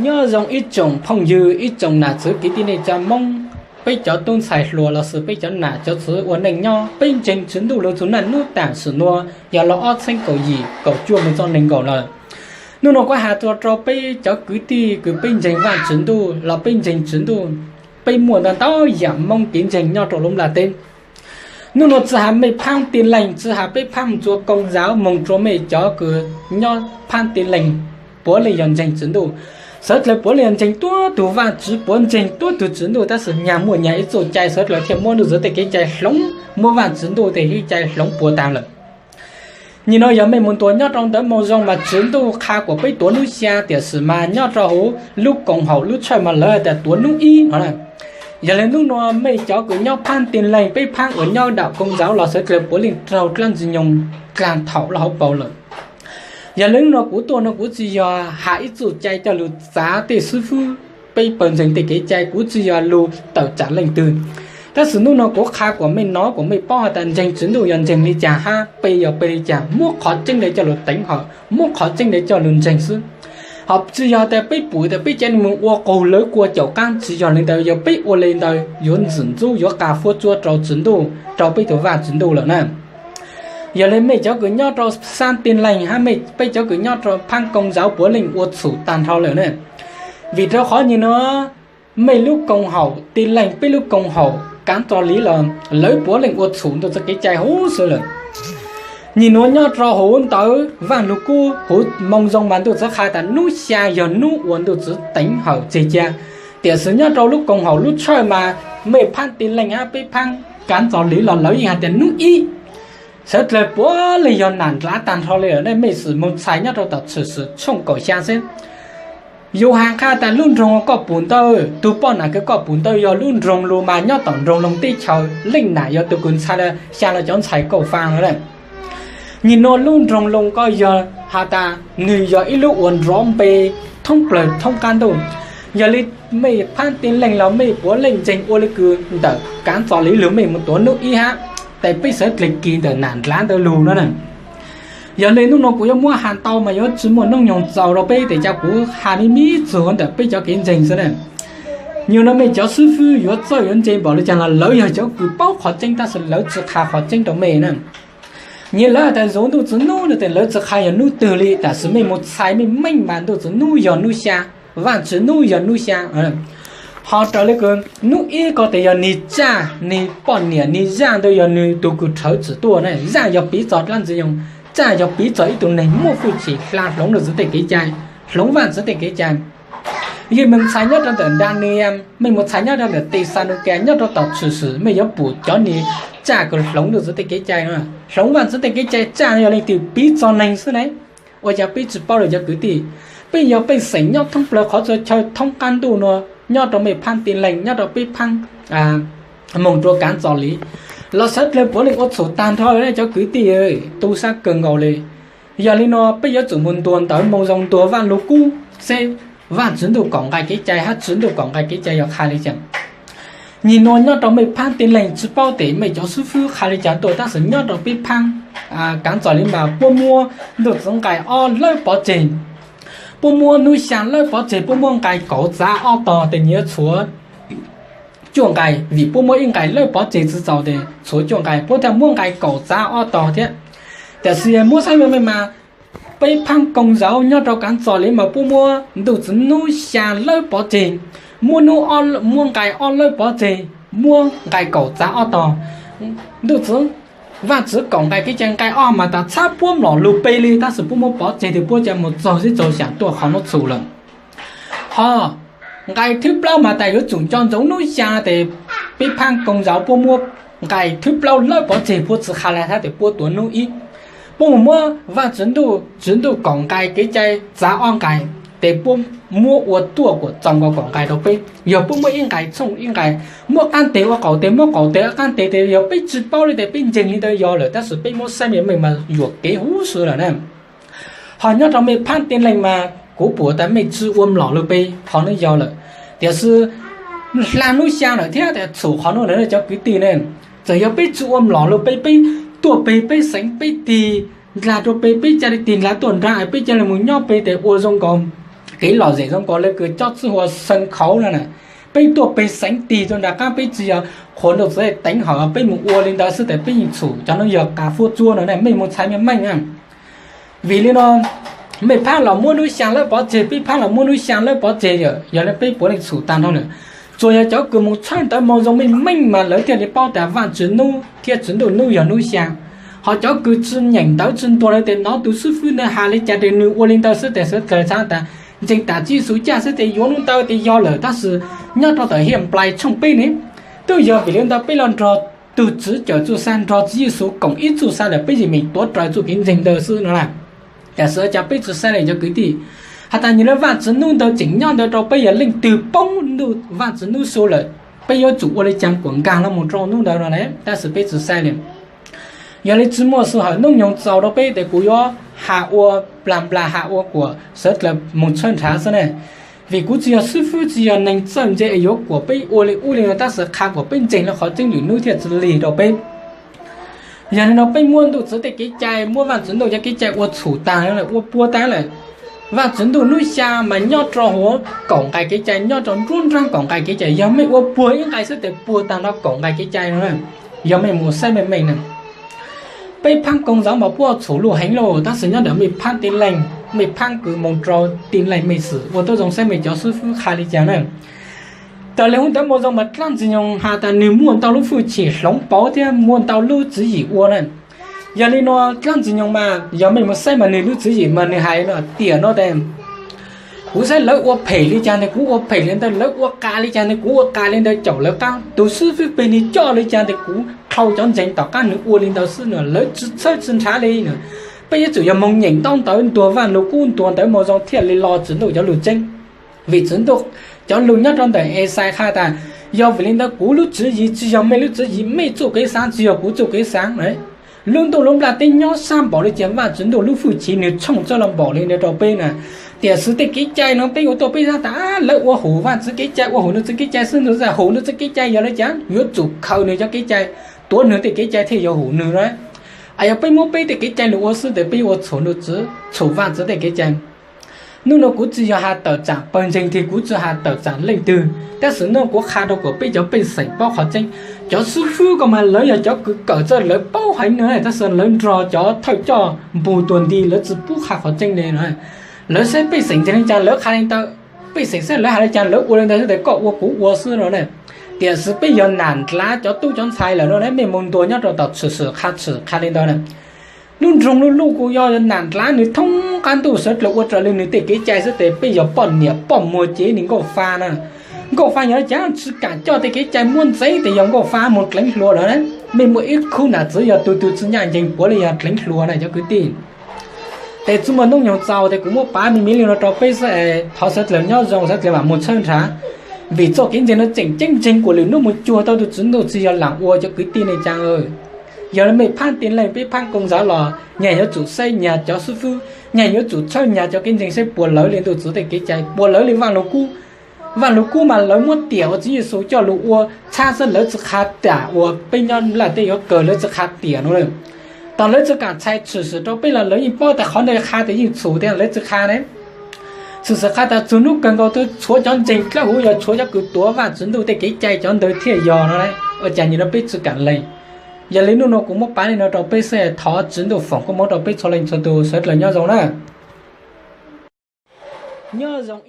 Nyob zoo ib tsoom phooj ywg, ib tsoom nam txwv kwv tij neej tsa Hmoob, peb cov tub ntxhais hluas los sis peb cov nam cov txwv ua neej nyob, peb ntseeg Tswv Ntuj lug txug naj nub tam sim nuav yog lug ob txheeb kaum yim kaum cuaj moog txug neeg nkaum lawm. Nub nuav kuv has txug rua peb cov kwv tij kws peb ntseeg Vaajtswv Ntuj los peb ntseeg Tswv Ntuj, peb muaj ntau ntau yaam Moob kev ntseeg nyob rua lub nplaj teb. Nub nuav tsi has mej phaab Tin Leeg, tsi has peb phaab ntsuag Koog Zauv, moog rua mej cov kws nyob phaab Tin Leeg, puav leej yog ntseeg Tswv Ntuj. Sawv dlawg puav leej yog ntseeg tuab tug Vaajtswv, puav ntseeg tuab tug Tswv Ntuj, tab sis nyag muaj nyag ib txuj cai sawv dlawg thiaj muab ntuj txwv tej kev cai hloov, muab Vaajtswv Ntuj tej kev cai hloov puas taag lawm. Nyim nuav yog mej moog ntuas nyob rua ntawv Moo Zoo mas Tswv Ntuj qha kuas peb tuav nub xyaa, tiam sis mas nyob rua huv lub koom haum lub tshawj mas lawv has tas tuav nub ib no na. Yog le nub nuav mej cov kws nyob phaab Tin Leeg, peb phaab uas nyob daam Koog Zauv los sawv dlawg puav leej raug dlaab ntxwg nyoog dlaag thaum lub hauv paus lawm. Yog le nub nuav kuv tuaj nuav kuv tsi yog has ib txuj cai coj lug txav tej xwb fwb, peb pawg ntseeg tej kev cai, kuv tsi yog lug tawm tsaam leej twg. Tab sis nub nuav kuv qha kuas mej nov kuas mej paub has tas ntseeg Tswv Ntuj yog ntseeg le caag hab pe yog pe le caag, muab qhov tseeb le coj lug teev hawm, muab qhov tseeb le coj lug ntseeg xwb. Ho tsi yog tas peb pum tas peb ca le moog ua quas lawv kua caum qaab, tsi yog le ntawd, yog peb ua le ntawd yuav ntxim ntxub yuav qas fuab tsuab rua Tswv Ntuj, rua peb tug Vaajtswv Ntuj lawm na. Yog le mej cov kws nyob rua xaab Tin Leeg hab mej peb cov kws nyob rua phaab Koog Zauv puav leej ua txhum taag nrho lawm na. Vim rua qhov nyim nuav mej lub koom haum Tin Leeg, peb lub koom haum Kaav Txos Liv los lawv puav leej ua txhum ntuj txwv kev cai huv xwb lawm. Nyim nuav nyob rua huv ntawv Vaaj Lug Kub, huv Moo Zoo mas ntuj txwv qha tas nub xyaa yog nub uas ntuj txwv teev hawm tseg ca. Tiam sis nyob rua lub koom haum lub tshawj mas mej phaab Tin Leeg hab peb phaab Kaav Txos Liv los lawv yeej has tas nub ib. Sawv dlawg puav leej yog nam ndlav taag nrho le lawm ne, mej sim moog txhais nyob rua tom Tshwm Sim tshooj kaum xyaa xwb. Yus has qha tas lub nroog koj pum ntawd, tug poj nam kws koj pum ntawd yog lub nroog lug mas nyob tom nroog Loog teb chaws, leej nam yog tug kws ntxhais xyaa los cov ntxhais kauj faa lawm. Nyim nuav lub nroog Loog koj yog has tas nwg yog ib lub uas nrov npe thoob plawg thoob qaab ntuj. Yog le mej phaab Tin Leeg los mej puav leej ntseeg ua le kws ntawm Kaav Txos Liv lug mej moog tuav nub ib hab, tes peb sawv dlawg kis ntawm nam ndlav ntawd lug nuav na. Yog le nub nuav kuv yuav muab has ntau mas yuav tsi muaj noob nyoog txaus rua peb, tes ca kuv has me me txug ntawm peb cov kev ntseeg xwb na. Nyim nuav mej cov xib fwb yuav txawj yuav ntse npaum le caag los lawv yog cov kws paub qhov tseeb tab sis lawv tsi qha qhov tseeb rua mej na. Nyim lawv has tas zuv ntuj txwv nub no tes lawv tsi qha yog nub twg li, tab sis mej moog txhais mej meej mas ntuj txwv nub yog nub xyaa, Vaajtswv nub yog nub xyaa. Ho raws le kws nub ib ko tes yog nwg tsaj, nwg poj niam, nwg zaaj ntawd yog nwg tug kws rhawv tsim tuaj na. Zaaj yog piv txog dlaab ntxwg nyoog, tsaj yog piv txog ib tug neeg muaj hwj chim hla hloov ntuj txwv tej kev cai, hloov Vaajtswv tej kev cai. Yeej moog txhais nyob rua ntawm Daniyaas, mej moog txhais nyob rua ntawm Texalukas, nyob rua tom Tshwm Sim mej yuav pum cov nwg tsaj kws hloov ntuj txwv tej kev cai, hloov Vaajtswv tej kev cai. Tsaj yog leej twg? Piv txog neeg xwb ne. Ua caag peb tsi paub le cov kwv tij? Peb yog pej xeem nyob thoob plawg qhov txhua chaw thoob qaab ntuj nuav, nyob rua mej phaab Tin Leeg, nyob rua peb phaab moog rua Kaav Txos Liv los sawv dlawg puav leej ua txhum taag nrho le cov kwv tij, tu sab kawg nkaus le. Yog le nuav peb yuav tsum moog ntuas ntawv Moo Zoo, ntuas Vaaj Lug Kub seb Vaajtswv ntuj kaum nqai kev cai hab Tswv Ntuj kaum nqai kev cai yog qha le caag. Nyim nuav nyob rua mej phaab Tin Leeg tsi paub tes mej cov xib fwb qha le caag tuaj, tab sis nyob rua peb phaab Kaav Txos Liv mas puab muab ntuj txwv nqai ob lawb pov tseg, puab muab nub xyaa lawb pov tseg, puab muab nqai kaum txav ob tog tes nyuav tshuav cuaj nqai, vim puab muab ib nqai lawb pov tseg tsi txaus tes tshuav cuaj nqai, puab thiaj muab nqai kaum txav ob tog thiab. Tab sis muab saib mej mas peb phaab Koog Zauv nyob rua Kaav Txos Liv mas puab muab ntuj txwv nub xyaa lawb pov tseg, muab nub, muab nqai ob lawb pov tseg, muab nqai kaum txav ob tog. Ntuj txwv, Vaajtswv kaum nqai kev cai nqai ob mas tas txhab puab mlom lug pe le, tab sis puab muab pov tseg tes puab ca moog txaug zeb txaug xyaam tuaj qhov nuav txhum lawm. Ho nqai thib plaub mas tas yuav tsum nco ntsoov nub xyaa tes peb phaab Koog Zauv puab muab nqai thib plaub lawb pov tseg, puab tsi qha le hab tes puab tuav nub ib. Puab moog muab Vaajtswv ntuj, Tswv Ntuj kaum nqai kev cai txav ob nqai, tes puab muab ua tuaj kuas txaus nkaus kaum nqai rua peb. Yog puab muab ib nqai tshooj ib nqai, muab qaab teg ua qaum teg, muab qaum teg ua qaab teg tes yog peb tsi paub le tes peb ntseeg le ntawd yog lawm, tab sis peb muab saib mej meej mas yuam kev huv si lawm na. Ho nyob rua mej phaab Tin Leeg mas kuv pum tas mej tsi ua mlom lug pe, qhov nuav yog lawm. Tiam sis hla nub xyaa lawm thiab tes txhum qhov nuav lawm cov kwv tij ne. Txawm yog peb tsi ua mlom lug pe, peb tuaj pe peb xeev peb tig ndlag rua pe, peb ca le tig ndlag tuaj nraag, peb ca le moog nyob pe tes ua zoo nkaus kev lom zem zoo nkaus li kws cob txwj hu ua xeev khauv no na. Peb tuaj peg xeev tig rua nram qab, peb tsi yog qhuas nrug txiv teev hawm, peb mus ua li ntawd xwb tes peb yeej txhum cov nuav yog qas fuab tsuab no ne, mej moog txhais meej meej na. Vim li no mej phaab los muab nub xyaa lawb pov tseg, peb phaab los muab nub xyaa lawb pov tseg, yog le peb puav leej txhum taag nrho lawm. Tsuas yog cov kws moog tshawb ntawv moo zoo meej meej mas lawv thiaj li paub tas Vaajtswv nub thiab Tswv Ntuj nub yog nub xyaa. Ho cov kws tsi nyeem ntawv tsi ntuag lawm tes nov tus xib fwb ntawd has li cas tes nwg ua li ntawd xwb tes sawv dlawg txhais tas ntseeg tas Tswv Yexus caj xwb tes yuav nub ntawd tes yog lawm. Tab sis nyob rau tom Henplais tshooj peb ne, twb yog vim li ntawd peb los nrog tug Tswv cawm txuj sa, nrog Tswv Yexus koom ib txuj sa lawm peb yeej meem tuav raws txuj kev ntseeg ntawd xwb no na. Tam sim no cas peb tsi saib le cov kwv tij, has tas nyob le Vaajtswv nub ntawd tseem nyob ntawd rau peb, yog leej twg poob Vaajtswv nub su lawm peb yuav tsum ua le caag kuas nkaag los mus rau nub ntawd no ne, tab sis peb tsi saib le. Yog le tsi muaj xu hawm noob nyoog txaus rau peb tes kuv yuav has ua plag nplas has ua kuas sawv dlawg moog tshawb nrhav xwb ne. Vim kuv tsi yog xib fwb tsi yog neeg txawj ntse es yuav kuas peb ua le ub le no, tab sis qha kuas peb ntseeg le qhov tseeb lwm nub thiaj tsi lig rau peb. Yog le no peb muab ntuj txwv tej kev cai, muab Vaajtswv ntuj cov kev cai ua txhum taag lawm, ua puag taag lawm. Vaajtswv ntuj nub xyaa mas nyob rau huv kaum nqai kev cai, nyob rau nruab nraab kaum nqai kev cai, yog mej ua puag ib nqai xwb tes puag taag nrho kaum nqai kev cai no. Yog mej mus saib meej meej na, peb phaab Koog Zaum mas puab txhum luj heev lauj, tab sis nyob ntawm mej phaab Tin Leej, mej phaab kws moog rau Tin Leej mej xwm ua tuab zoo saib mej cov xib fwb qha li cas na. Raws le huv ntawv moo zoo mas dlaab ntxwg nyoog has tas nwg muaj ntau lub hwj chim hloov pauv thiab muaj ntau lub tswv yim ua na. Yog li no dlaab ntxwg nyoog mas yog mej mus saib mas nwg lub tswv yim mas nwg hais no tiam no tes kuv saib lawv ua phem li cas ntag kuv ua phem li ntawd, lawv ua qas li cas ntag kuv ua qas li ntawd, caum lawv qab. Tus xib fwb peg nwg coj li cas ntag kuv dlhau cov ntseeg tom qab nwg ua li ntawd xwb no, lawv tsi txhawb tsi nrhav li no. Peb yuav tsum yog moog nyeem ntaub ntawv ntuag Vaaj Lug Kub ntuag ntawv moo zoo thiaj li lo Tswv Ntuj cov lug tseeb. Vim Tswv Ntuj cov lug nyob rau ntawm Exais qha tas, yog vim li ntawd kuv lub tswv yim tsi yog mej lub tswv yim, mej txuj kev xaav tsi yog kuv txuj kev xaav. Lub ntuj lub nplaj teb nyob sab npaum li cas Vaajtswv ntuj lub hwj chim nwg tshooj txoj lug npaum li ntawd rau peb na. Tiam sis tej kev cai no peb ua tuaj peb xav tas lawv ua hum Vaajtswv kev cai, ua hum nws txuj kev cai xwb, nws hum nws txuj kev cai yog le caag, yuav tsum khaws nws cov kev cai, tuav nws tej kev cai thiaj yog hum nws na. Yog peb muab peb tej kev cai lug ua xwb tes peb ua txhum nws, txhum Vaajtswv tej kev cai. Nub nua kuv tsi yog has tawm tsaam pawg ntseeg tiag, kuv tsi has tawm tsaam leej twg, tab sis nub kuv qha rau kuas peb cov pej xeem paub qhov tseeb. Cov xib fwb ko mas lawv yog cov kws kawm txawj, lawv paub heev no, tab sis lawv nrog cov thawj coj npug tuag nti, lawv tsi pub qha qhov tseeb le no. Lawv saib pej xeem ntseeg li cas lawv qha li ntawd, pej xeem saib lawv has li cas lawv ua li ntawd xwb tes koj ua kuv ua xwb no na. Tiam sis peb yog nam ndlav cov tub cov ntxhais lawm no na, mej moog ntuas nyob rau tom tshwm sim qha tshwm qha li ntawd na. Lub nroog Luj Luj kuj yog nam ndlav, nws thoob qab ntuj sawv dlawg ua raws li nws tej kev cai xwb tes peb yog poj niam poj muag cev nws nkauj fa na. Nkauj fa yog le caag tsi kaam coj tej kev cai, muab ntxeev tes yog nkauj fa moog dleev hluas lawm na. Mej muaj ib khub nam txwv yog tug tug tsi nyaj nceeg puav leej yog dleev hluas na cov kwv tij. Tes txuj muaj noob nyoog txaus tes kuv muab pav me me li no rau peb xwb es thov sawv dlawg nyob zoo, sawv dlawg mam mus tshawb nrhav. Vim txoj kev ntseeg no tseem ceeb ntseeg kuas lwm nub mus cuag tau tug Tswv Ntuj tsi yog laam ua cov kwv tij neej tsaa. Yog le mej phaab Tin Leej peb phaab Koog Zaum los nyag yuav tsum saib nyag cov xib fwb, nyag yuav tsum tshawb nyag cov kev ntseeg saib puas lawv le ntuj txwv tej kev cai, puas lawv le Vaaj Lug Kub. Vaaj Lug Kub mas lawv muab tiam uas Tswv Yexus coj lug ua txhab xwb, lawv tsi qha tiam uas peb nyob nplaj teb yuav kawg, lawv tsi qha tiam no lawm. Tos lawv tsi kaam txhais tshwm sim rau peb los lawv yeej paub tas qhov ntawd qha tes yeej txhum tias lawv tsi qha ne. Tshwm sim qha tas txug nub kawg nkaus tug tshuav cov ntseeg dlawb huv yog tshuav cov kws tuav Vaajtswv ntuj tej kev cai cov ntawd thiaj yog no na. Ua cas nyim no peb tsi kaam lees. Yog le nub nua kuv muab pav le no rau peb xwb, thov Tswv Ntuj foom koob moov rau peb txhua leej txhua tug, sawv dlawg nyob zoo na. Nyob zoo